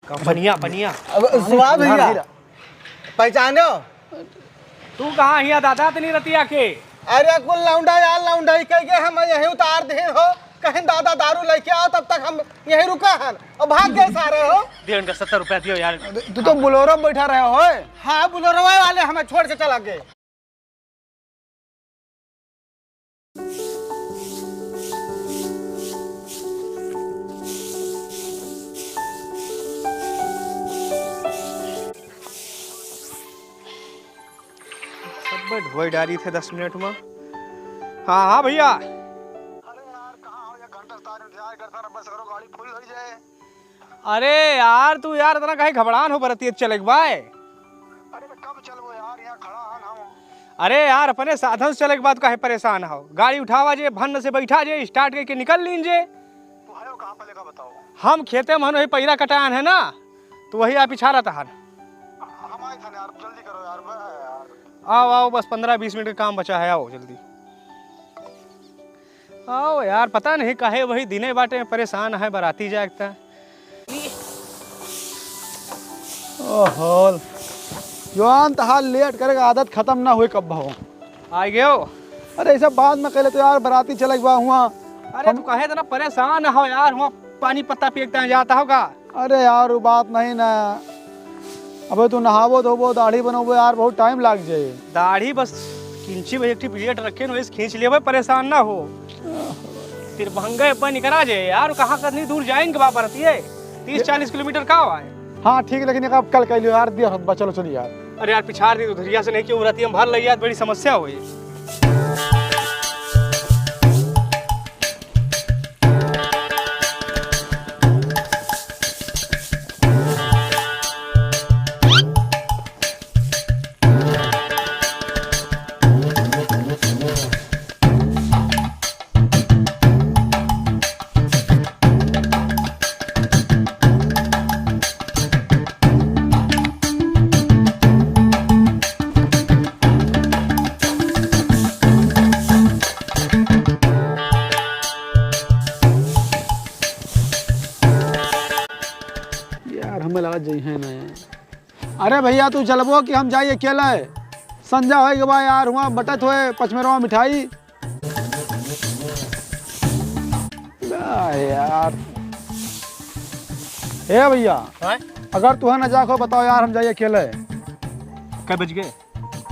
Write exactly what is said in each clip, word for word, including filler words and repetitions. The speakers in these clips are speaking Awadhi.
पनिया, पनिया। अब सुहा भैया, पहचानो? तू कहाँ हिया दादा इतनी रतिया के? अरे कुल लौंडा यार, लौंडई कह के हम यहीं उतार दे हो। कहीं दादा दारू लेके आओ, तब तक हम यहीं रुका हन और भाग गए सारे हो। दे उनका सत्तर रुपया दियो यार। तू तो बोलेरो में बैठा रहे हो। हाँ, बोलेरो वाले हमें छोड़ के चला गए। सब ढोई डारी थे दस मिनट में। हाँ, हाँ भैया। अरे यार, कहाँ हो यार, घंटा से तार इंतजार करता रहा, बस करो, गाड़ी फुल हो जाए। अरे यार, तू यार इतना काहे घबरान हो, बरतिया चले के बाय? अरे, तो कब चलबो यार, यहाँ खड़ा हन हम। अरे यार, अपने साधन से चले के बाद काहे परेशान हो? गाड़ी उठावा जे, भन्न से बैठा जे, स्टार्ट करके निकल लीन जे। तू है कहाँ, पहले का बताओ। हम खेते में हन, वही पैरा कटान है ना, तो वही आप पिछारत हन। हम आए थे यार, जल्दी करो यार, मैं यार। आओ, आओ, बस पन्द्रह बीस मिनट का काम बचा है, आओ जल्दी। आओ यार, पता नहीं काहे वही दिने बाटे परेशान है, बराती जाए के त। ओहो, जवान तहार लेट करे के आदत खत्म ना हुए कब हो। आ गयो। अरे, ई सब बाद में कहले तो यार, बराती चले के बा हुआ। अरे, हम तू काहे इतना परेशान हो यार, हुआ पानी पत्ता पिए के ताईं जाता होगा। अरे यार, वो बात नहीं ना। अबे तू नहाबो धोबो, दाढ़ी बनोबो यार, बहुत टाइम लाग जाए। दाढ़ी बस किंची में एक ठी blade रखे न, वही से खींच लेबे, परेशान ना हो। तेरे भंगे पे निकरा जाए यार, कहाँ कितनी दूर जाएंगे बाबा रहती है? तीस चालीस किलोमीटर का हुआ है? हाँ ठीक, लेकिन एक अब कल कह लियो यार, दिया बा, चलो चलिए यार। अरे यार, पिछाड़ दी तो धरिया से नहीं क्यों रहती, हम भर लग यार, बड़ी समस्या हुई। यार, हमें लगा जइहैं ना यार। अरे भैया, तू चलबो कि हम जाई अकेले? संझा होए के बा यार, हुआ बटत होए पचमेरवा मिठाई। आ यार। ए भैया, हाँ? अगर तुहे ना जाखो, बताओ यार, हम जाई अकेले। कै बज गए?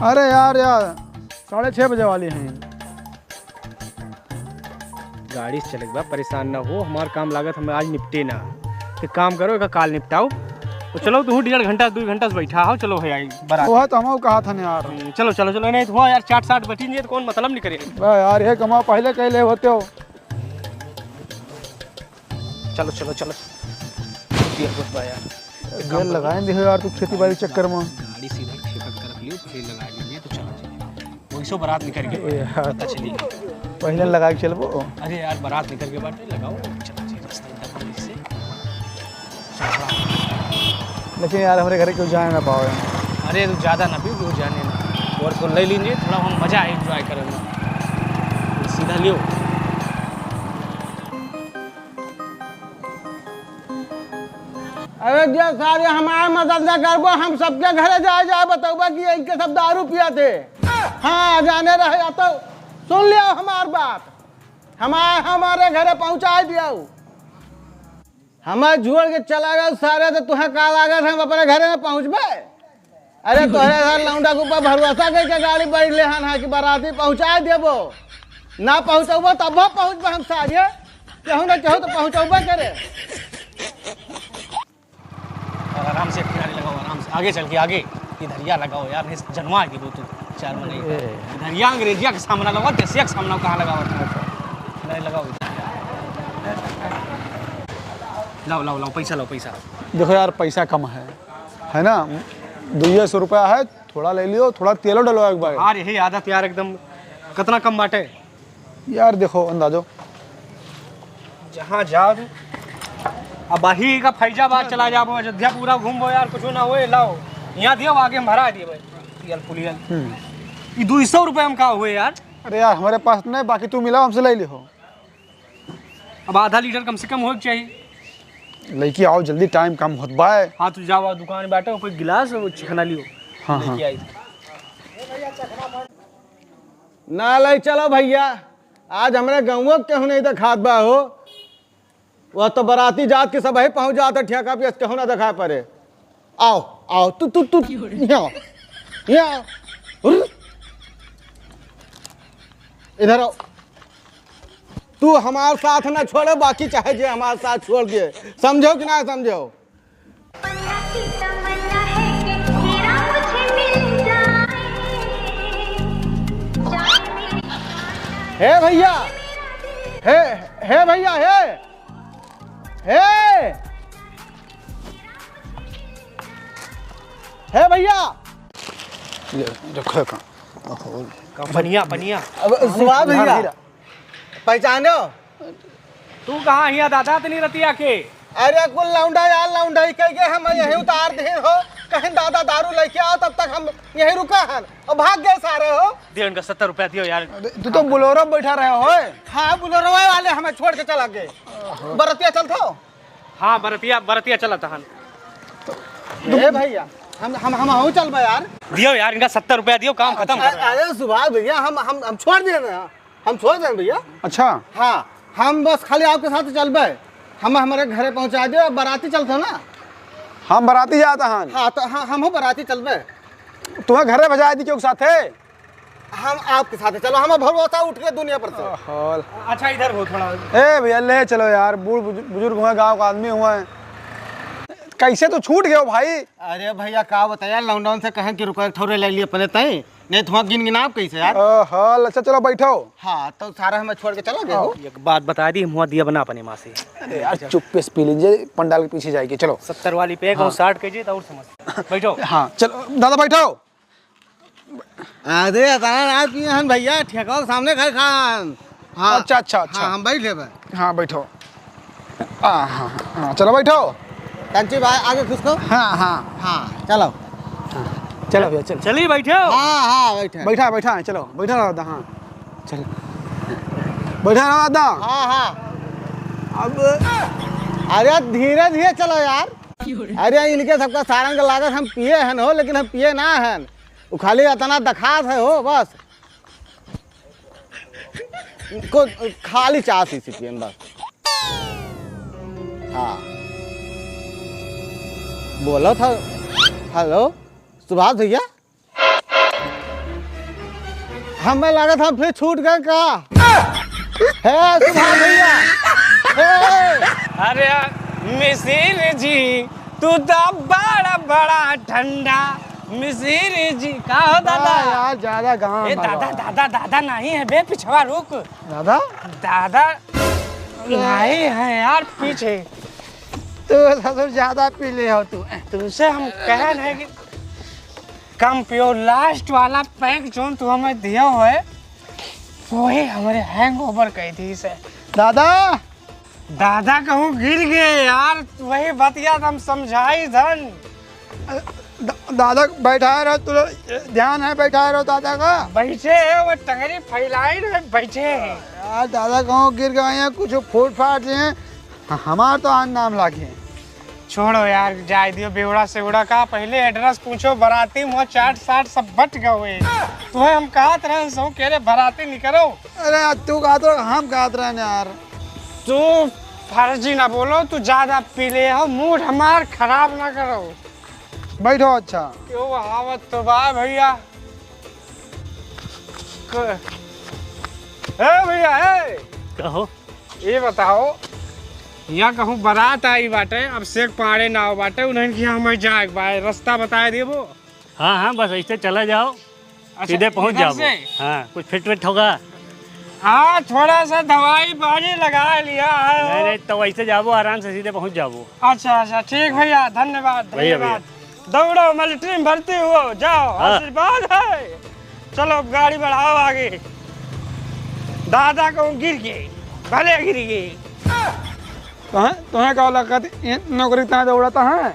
अरे यार, यार, साढ़े छः बजे वाली हैं। गाड़ी से चले के बा, परेशान ना हो, हमार काम लागत हमें आज निपटे ना। एक काम करो, एक काल निपटाओ। तो चलो, तू डेढ़ घंटा, दो घंटा से बैठा हो, चलो है आई बारात। वो है तो हम कहा था ना यार। हम्म, चलो, चलो, चलो, नहीं तो हुआ यार, चाट साट बटी नहीं तो कौन मतलब नहीं करे। बा यार, ये कमा पहले कह ले होते हो। चलो, चलो, चलो। दिया बहुत बा यार। गेल लगाए दिहो यार, तू खेती बाड़ी चक्कर में। गाड़ी सीधा ठेका के तरफ लियो, फिर लगा दीजिए तो चला जाए। वही सो बारात निकल गई, ए यार। पता चली। पहले लगा के चलबो। अरे यार, बारात निकल के बाटे, लगाओ, चला जाए रास्ता एकदम से। लेकिन यार, हमरे घरे क्यों जाए ना पावे। अरे, तू ज्यादा ना पियो, क्यों जाने ना। और तो ले लीजिए, थोड़ा हम मजा आए, enjoy करेंगे। सीधा लियो। अरे जे सारे हमार मदद न करबो, हम सबके घरे जाए जाए बतौबा कि इनके सब दारू पिया थे। हाँ, जाने रहे या तो सुन लियो हमार बात, हमार, हमारे घरे पहुँचाए दियो। हमार छोड़ के चला गया सारे, तो तुहे का लागत हम अपने घरे में पहुँचबे? अरे तोहरे सार लौंडा के ऊपर भरोसा करके गाड़ी बैठ ले हन, हाँ, कि बाराती पहुँचाए देबो, ना पहुँचबो तब पहुँचबे हम सारे, केहू ना केहू तो पहुँचबे करे। और आराम से किनारे लगाओ, आराम से आगे चल के आगे इधरिया लगाओ यार, नहीं जनवा के दो तो चार में नहीं। ए। इधरिया अंग्रेजिया के सामना लगाओ, देसिया के सामना कहाँ लगाओ? नहीं लगाओ। लाओ, लाओ, लाओ, पैसा लाओ, पैसा। देखो यार, पैसा कम है, है ना, दुइये सौ रुपया है, थोड़ा ले लियो, थोड़ा तेलो डलवा एक बार। यार, यही आदत यार, एकदम कितना कम बाटे। यार, देखो, अंदाजो। जहाँ जाओ, अब वही का फैजाबाद चला जाबो, अयोध्या पूरा घूमबो यार, कुछ ना होए, लाओ। यहाँ दियो, आगे हम भरा दिए भाई, पियल पुलियल। हम्म। ई दुई सौ रुपये हम का हुए यार? अरे यार, हमारे पास नहीं, बाकी तू मिलाओ, हमसे ले लिहो। अब आधा लीटर कम से कम होए के चाहिए। लइकी आओ जल्दी, टाइम कम होत बा। हाँ, तू जाओ, दुकान बाटे, कोई गिलास, वो चिखना लियो। हाँ, हाँ। लेके आई। ना ले चलो भइया, आज हमरे गउँवा के केहू नहीं देखात बा हो। वह तो बराती जात के सबही पहुँच जात है, ठेका पे केहू ना देखाए पड़े। आओ, आओ, तू, तू, तू, यहाँ आओ, यहाँ आओ। रुक। इधर आओ। तू हमार साथ ना छोड़े, बाकी चाहे जे हमार साथ छोड़ दे। समझो कि ना समझो? हे भइया, हे, हे भइया, हे, हे, हे भइया। ले, रखो का। ओहो। का पनिया, पनिया। अब सुभाष भइया, हीरा। पहचानो? तू कहाँ हिया दादा इतनी रतिया के? अरे कुल लौंडा यार, लौंडा ही कह के हम यहीं उतार दे हो। कहीं दादा दारू लेके आओ, तब तक हम यहीं रुका हन और भाग गए सारे हो। दियो इनका सत्तर रुपया दियो यार। अरे, तू तो बोलेरो बैठा रहे हो। हाँ, बोलेरो वाले हमें छोड़ के चला गए। बरतिया चलत हो? हाँ, बरतिया, बरतिया चलत हन। ए भइया, हम, हम, हम हूँ चलबे यार। दियो यार, इनका सत्तर रुपया दियो, काम खत्म करो यार। अरे सुभाष भइया, हम, हम, हम छोड़ दिए ना, हम छोड़ दें भइया। अच्छा। हाँ, हम बस खाली आपके साथ चलबे, हम हमारे घरे पहुँचा दियो, बराती चलत हो ना। हम बराती जात हन। हाँ, तो हाँ, हम हो बराती चलबे। तुम्हें घरे भेजा दी क्यों साथे? हम आपके साथ चलो, हम भरोसा उठ गए दुनिया पर से। ओहो। अच्छा, इधर हो थोड़ा। ए भइया, ले चलो यार, बूढ़ बुजु-, बुजुर्ग हुए, गाँव का आदमी हुए। कैसे तो छूट गए हो भाई? अरे भइया, का बताया, लौंडा से कहें कि रुको, एक ठौरे ले लिए अपने तई, नहीं तो वहाँ गिन गिनाब कैसे यार। ओहो, अच्छा चलो बैठो। हाँ, तो सारा हमें छोड़ के चला गए हो। एक बात बता दी, मुँह दिया बना अपने माँ से। अरे यार, चुप्पे से पी लीजिए, पंडाल के पीछे जाइके, चलो। सत्तर वाली पे एक हाँ। और साठ के जी तो और समझ। बैठो। हाँ, चलो दादा बैठो। अरे, अतना ना पिए हन भइया, ठेका के सामने खाए खान। हाँ। अच्छा, अच्छा, अच्छा। हाँ, हम बैठे बा। हाँ, बैठो। हाँ, हाँ, हाँ, चलो बैठो। कंची भाई, आगे घुस को। हाँ, हाँ। हाँ, चलो। हाँ, चलो भइया, चलो। चली बैठो। हाँ, हाँ, बैठे। बैठा, बैठा, चलो, बैठा रहो, हाँ। चलो। बैठा रहो, दा। हाँ, हाँ। अब अरे, धीरे, धीरे चलो यार। अरे, इनके सबका सारंग लागत हम पिए हन हो, लेकिन हम पिए ना हन। उ खाली अतना दखात है हो बस। को खाली चास ही सिपियन बस। हाँ। बोलो था। हेलो, सुभाष भइया? हमें लागत हम फिर छूट गए का? हे सुभाष भइया। हे। अरे मिसिर जी, तू तो बड़ा बड़ा ठंडा। मिसिर जी, का हो दादा? हाँ यार, ज्यादा गाँव ए, में दादा, बड़ा। दादा, दादा नहीं है बे, पिछवा रुक। दादा? दादा नहीं है यार, पीछे। तू ससुर ज्यादा पी ले हो तू। तुमसे हम कहन है कि कम पियो, लास्ट वाला पैक जोन तू हमें दिया होए, वही हमरे हैंगओवर कइ दी से। दादा, दादा कहूँ गिर गए यार, वही बतिया तो हम समझाई धन। द-, दादा बैठाए रहो, तू लोग ध्यान है, बैठाए रहो दादा का। बैठे है, वो टंगरी फैलाई रहे, बैठे है। यार दादा कहूँ गिर गए हैं, कुछ फूट फाट रहे हैं, ह-, हमार तो आन नाम लागे। छोड़ो यार, जाए दियो, बेवड़ा सेवड़ा का, पहले एड्रेस पूछो, बराती मुँह चाट साट सब बट गए। तुम्हें हम कहत रहन सो, कह रहे बराती निकरो। अरे यार, तू कहत रहो, हम कहत रहन यार। तू फर्जी ना बोलो, तू ज्यादा पी ले हो, मूड हमार खराब ना करो। बैठो, अच्छा। क्यों, आवत तो बा भइया। क-, ए भइया, ए। कहो। ये बताओ, यहाँ कहूँ बारात आई बाटे, अब से पाड़े नाव बाटे, उन्हन के यहाँ हमें जाए के बा, रास्ता बताए देबो? हाँ, हाँ, बस ऐसे चला जाओ, अच्छा, सीधे पहुँच इधर जाबो। से? हाँ, कुछ फिट फिट होगा? हाँ, थोड़ा सा दवाई पानी लगा लिया है। नहीं, नहीं, तो वैसे जाबो, आराम से सीधे पहुँच जाबो। अच्छा, अच्छा, ठीक भइया, धन्यवाद, भइया, धन्यवाद। भइया। दौड़ो, मिलिट्री में भर्ती हुओ, जाओ, हाँ। आशीर्वाद है। चलो, अब गाड़ी बढ़ाओ आगे। दादा कहूँ गिर गए, भले गिर गए। तोहें, तोहें का लागत, ये नौकरी तहाँ दौड़ता है?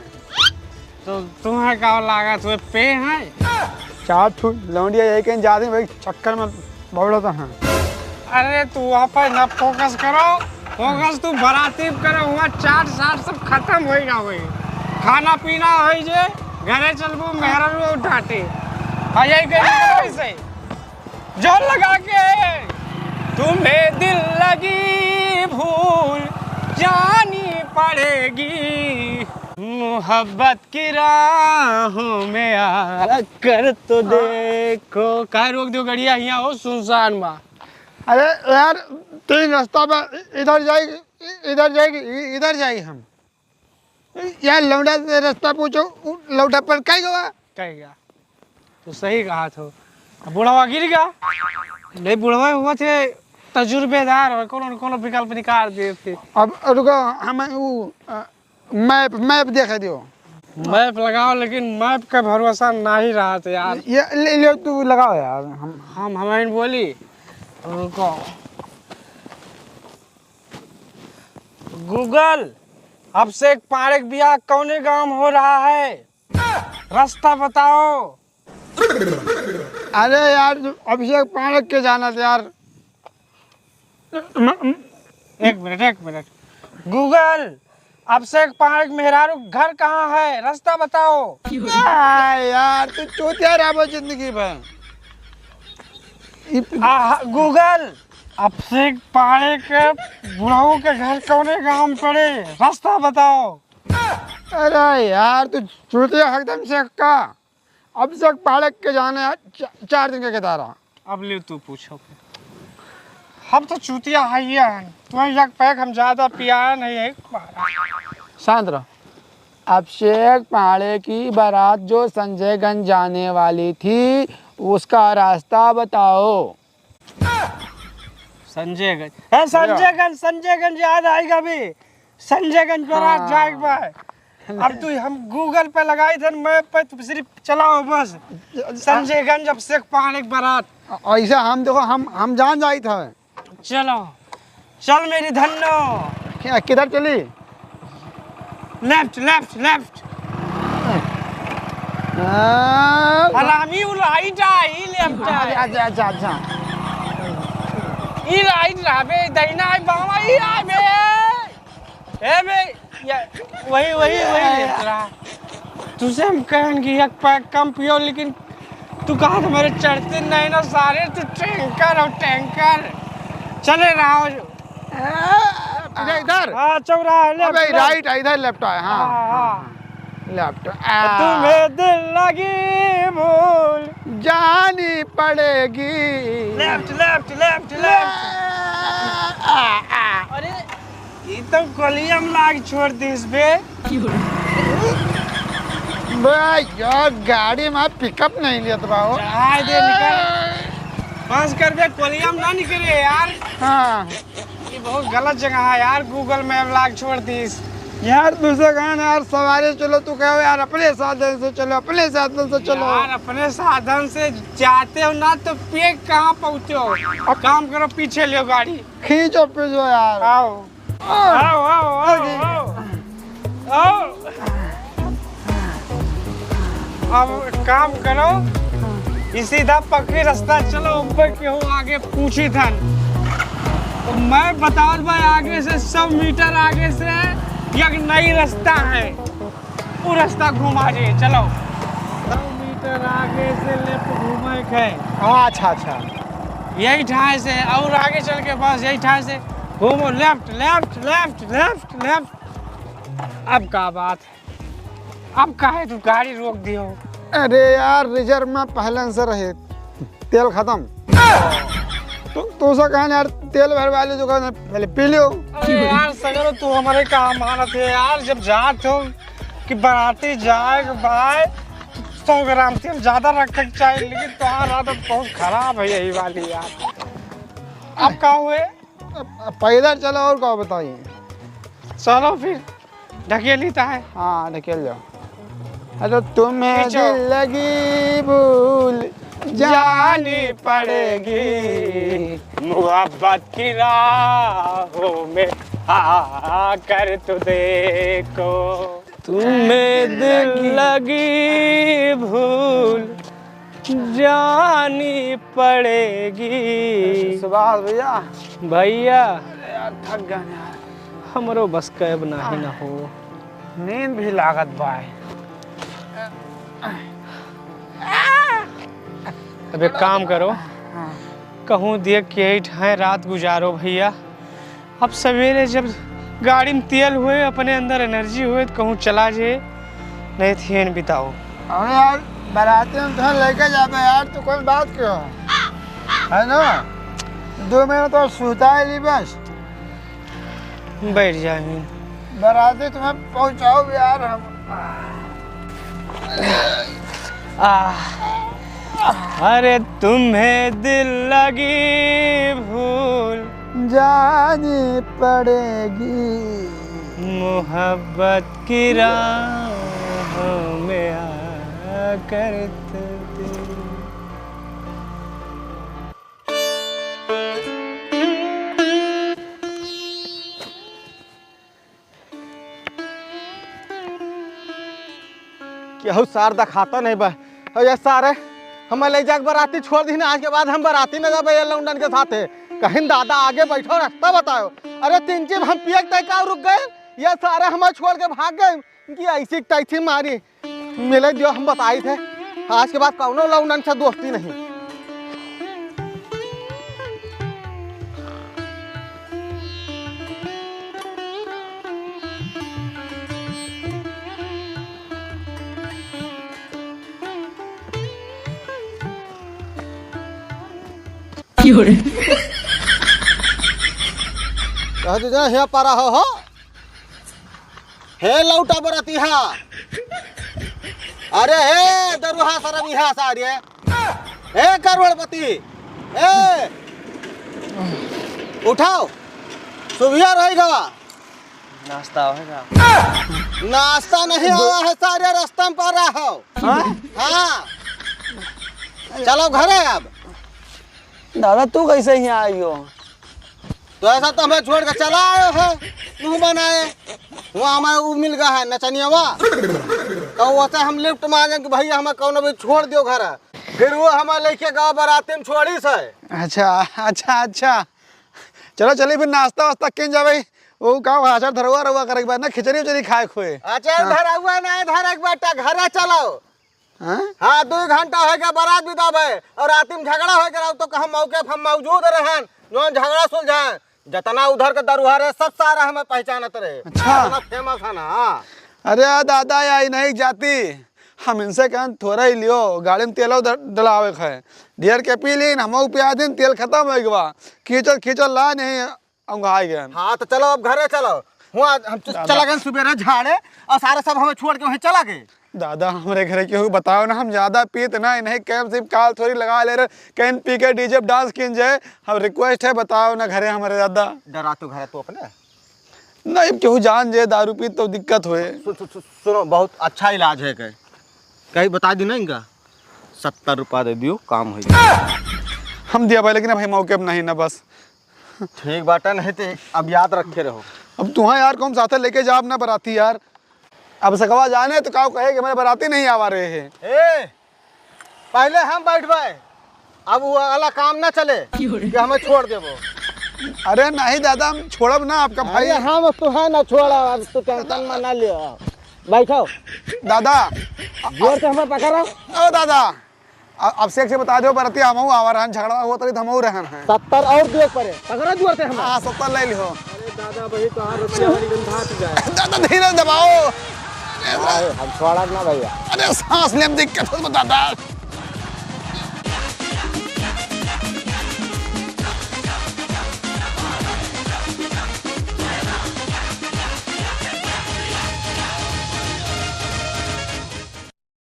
तो तुम्हें का लागत हुए पे है? चार ठू लौंडिया यही कहीं जाते हैं, वही चक्कर में दौड़ता है। अरे, तू वहाँ पर ना फोकस करो। फोकस तू बराती करे हुआ, चाट साट सब खतम होई ना होई। खाना पीना होई जे, घरे चलबो, मेहरारू डांटे। आ यही कही से। जोर लगा के। तुम्हें दिल लगी भूल जानी पड़ेगी। मोहब्बत की राहों में आकर तो देखो। काहे रोक दियो गड़िया हियाँ हो सुनसान बा? अरे यार, तीन रास्ता बा, इधर जाई, इधर जाई, इधर जाई हम। यार लौंडा से रास्ता पूछो, उ लौंडा पर कई गवा? कई गया। तू सही कहा थो। अब बुढ़वा गिर गया। नहीं, बुढ़वा हुआ थे तजुर्बेदार और कोनो न कोनो विकल्प निकाल दिए थे। अब रुको, हम उ, अ, मैप, मैप देखे दियो। मैप लगाओ, लेकिन मैप का भरोसा नहीं रहा था यार। ये ले, ले तू लगाओ यार। हम हम, हमारे बोली, रुको। गूगल, अभिषेक पांड़े के बियाह कौने गांव हो रहा है? रास्ता बताओ। अरे यार, अभिषेक पांड़े के जाना था यार। म-, म-, एक मिनट, एक मिनट। गूगल, अभिषेक पांड़े के मेहरारू घर कहाँ है? रास्ता बताओ। आ, यार, तू चूतिया रहबो जिंदगी भर। इ-, आ, गूगल, अभिषेक पांड़े के बुढ़ऊ के घर कौने गांव में पड़े? रास्ता बताओ। अरे यार, तू चूतिया एकदम से का? अभिषेक पांड़े के जाने चा-, चार दिन के केदारा। अब ले तू पूछो। हम तो चूतिया है ही है। तुम्हें एक पैक हम ज्यादा पिया नहीं है। शांत रहो। अभिषेक पांड़े की बारात जो संजयगंज जाने वाली थी, उसका रास्ता बताओ। संजयगंज, ए, संजयगंज, संजयगंज याद आएगा अभी। संजयगंज बारात हाँ। जाए के बा। अब तू हम गूगल पे लगाई थे, मैप पे तू सिर्फ चलाओ बस। संजयगंज अभिषेक पांड़े के बारात। ऐसा हम देखो, हम, हम जान जाई था। चलो, चल मेरी धन्नो। क्या, किधर चली? Left, left, left. हाँ। हरामी, उ राइट आ, ई लेफ्ट आ। अच्छा, अच्छा, अच्छा, अच्छा। ई राइट रहा बे, दहिना आई, बामा ई आ बे। ए बे, या, वही, वही, वही लेफ्ट रहा। तुझसे हम कहन कि एक पैक कम पियो, लेकिन तू कहा था मेरे चढ़ते नहीं ना सारे, तू टैंकर हो, टैंकर। चले रहा हो। ए, इधर, इधर। हाँ, चौराहा है, अबे, लेफ्ट, लेफ्ट। राइट है, इधर लेफ्ट आया, हाँ, हाँ, हाँ। हाँ, लेफ्ट। आ। तुम्हें दिल लगी भूल जानी पड़ेगी। Left, left, left, left. आ, आ, आ। अरे, ई तो कोलियम लाग छोड़ दिस बे। बे, यार, गाड़ी में पिकअप नहीं लेत बा हो। चढ़ाई दे, निकल। बस कर बे, कोलियम ना निकले यार। हाँ। ये बहुत गलत जगह है यार, गूगल मैप लाग छोड़ दिस। यार, दूसरे गान यार, सवारी चलो, तू कहो यार, अपने साधन से चलो, अपने साधन से चलो। यार, अपने साधन से जाते हो ना, तो पे कहाँ पहुँचते हो? अब काम करो, पीछे लियो गाड़ी। खींचो, पीछो यार। आओ। आओ, आओ, आओ, आओ। आओ। अब एक काम करो, ई सीधा पक्की रास्ता चलो, ऊपर केहू आगे पूछी थन। तो मैं बतावत बा, आगे से सौ मीटर आगे से एक नई रास्ता है, वो रास्ता घुमा जाए, चलो। सौ मीटर आगे से लेफ्ट घूमे के है। अच्छा, अच्छा। यही ठाए से और आगे चल के बस यही ठाए से घूमो, left, left, left, left, left. अब का बात है? अब काहे तू गाड़ी रोक दियो? अरे यार, रिजर्व में पहले से रहे, तेल खत्म। तो, तो उसे कहन यार, तेल भरवा ले, जो कहन पहले पी लियो। अरे यार, सगरो तू हमारे का अमानत है यार, जब जात हो कि बराती जाए के बाय, सौ ग्राम तेल ज्यादा रखे के चाहिए, लेकिन तुम्हारा आदत बहुत खराब है यही वाली यार। अब का हुए? अब, अब पैदल चलो और का बताइए? चलो फिर, ढकेली ता है। हाँ, ढकेल जाओ। अरे तुम्हें खींचो। दिल लगी भूल जानी पड़ेगी। मोहब्बत की राहों में आकर तो देखो। तुम्हें दिल लगी भूल जानी पड़ेगी। सुभाष भैया। भैया। अरे यार, थक गए यार। हमरो बस के अब नाही न हो। नींद भी लागत बा। अब एक काम करो, हाँ। कहूँ देख के यही ठाए रात गुजारो भइया। अब सवेरे जब गाड़ी में तेल होए, अपने अंदर energy होए, तो कहूँ चला जे, नहीं तो हेन बिताओ। अरे यार, बराती में तो लेके जाबे यार, तू कौन बात करो, है ना? दो मिनट तो सुता ही ली बस। बैठ जाए। बराती तुम्हें पहुंचाओ यार हम। आह, अरे तुम्हें दिल लगी भूल जानी पड़ेगी। मोहब्बत की राहों में आकर तो दिल। केहू सार देखाता नहीं बा। और ये सारे हमें ले जाके बराती छोड़ दी ना, आज के बाद हम बराती न जाबे ये लौंडन के साथे। कहीं दादा आगे बैठो, रास्ता बताओ। अरे तीन चीज हम पिए के तय का रुक गए, ये सारे हमें छोड़ के भाग गए। इनकी ऐसी तैसी मारी। मिले दियो, हम बताई थे, आज के बाद कौनो लौंडन से दोस्ती नहीं। क्यों रे? कह दीजिए, यहाँ पारा हो, हो। हे लौटा बरतिहा, अरे हे दरुहा सरमिहा सारे, हे करोड़पति, ए उठाओ, सुभिया रही गवा। नाश्ता होगा? नाश्ता नहीं हुआ है सारे, रास्ता में पा रहा हो। हाँ? हाँ, चलो घरे अब। दादा, तू कैसे यहाँ आई हो? तो ऐसा तो हमें छोड़ के चला आयो है, मुँह बनाए। वहाँ हमारे ऊ मिल गया है नचनियावा, तो वैसे हम लिफ्ट मांगे कि भैया हमें कौनो भी छोड़ दियो घर। फिर वो हमें लेके गवा बराती में छोड़ी से। अच्छा, अच्छा, अच्छा। चलो चली फिर नाश्ता वास्ता किन जावे। वो का अचार धरवा रवा करे के बाद ना खिचड़ी उचड़ी खाए खोए। अचार हाँ। धरवा ना धरे के बेटा, घरे चलो। हाँ? हाँ, दो घंटा हो गया, बारात बिदा भए और रात में झगड़ा हो गया, तो हम मौके पर हम मौजूद रहन, जौन झगड़ा सुलझाए, जितना उधर के दरुहा रहे, सब सारा हमें पहचानत रहे। अच्छा। इतना फेमस है ना, हाँ। अरे दादा, या इन्हीं जाति, हम इनसे कहन थोड़ा ही लियो, गाड़ी में तेल डलावे के है, ढेर के पी लीन, हम पिया दिन, तेल खत्म हो गवा, खींचल खींचल ला नहीं, हम आ गए। हाँ, तो चलो, अब घरे चलो। हुआ हम च-, दादा। चला गए सुबेरे झाड़े और सारे सब हमें छोड़ के वहीं चला गए। दादा, हमरे घरे केहू बताओ ना, हम ज्यादा पीत ना, इन्हें कैंप सिर्फ काल थोड़ी लगा ले रहे, कहीं पी के डीजे पे डांस किन जाए। हम रिक्वेस्ट है, बताओ ना घरे हमारे दादा। डरा तो घर है तू अपने। नहीं, केहू जान जाए दारू पी तो दिक्कत होए। सु-, सु-, सु-, सुनो, बहुत अच्छा इलाज है के। कहीं बता दी ना इनका, सत्तर रुपया दे दियो, काम हो जाए। हम दिया भाई, लेकिन अब भाई मौके पे नहीं ना बस। ठीक बाटा, नहीं तो अब याद रखे रहो। अब तुहा यार कौन साथे लेके जाब ना बराती यार। अब सकवा जाने तो का कहे कि हमारे बराती नहीं आवा रहे हैं। ए, पहले हम बैठबे, अब वो वाला काम ना चले कि हमें छोड़ देबो। अरे नहीं दादा, हम छोड़ब ना आपका भाई। अरे हम तो है ना छोड़ा, अब तो टेंशन में ना लियो। बैठो। दादा। जोर से हमें पकड़ो। ओ दादा। अ-, अभिषेक से बता दो, बरतिया हमहू आवा रहन, झगड़ा हुआ तरी तो हमहू रहन हैं। सत्तर और दियो परे, पकड़ो जोर से हमें। हाँ, सत्तर ले लिहो। अरे दादा, वही तो आ रुपया वाली गंधा आ जाए। दादा, धीरे दबाओ। अरे, हम छोड़ब ना भैया। अरे, सांस लेम दिक्कत हो दादा।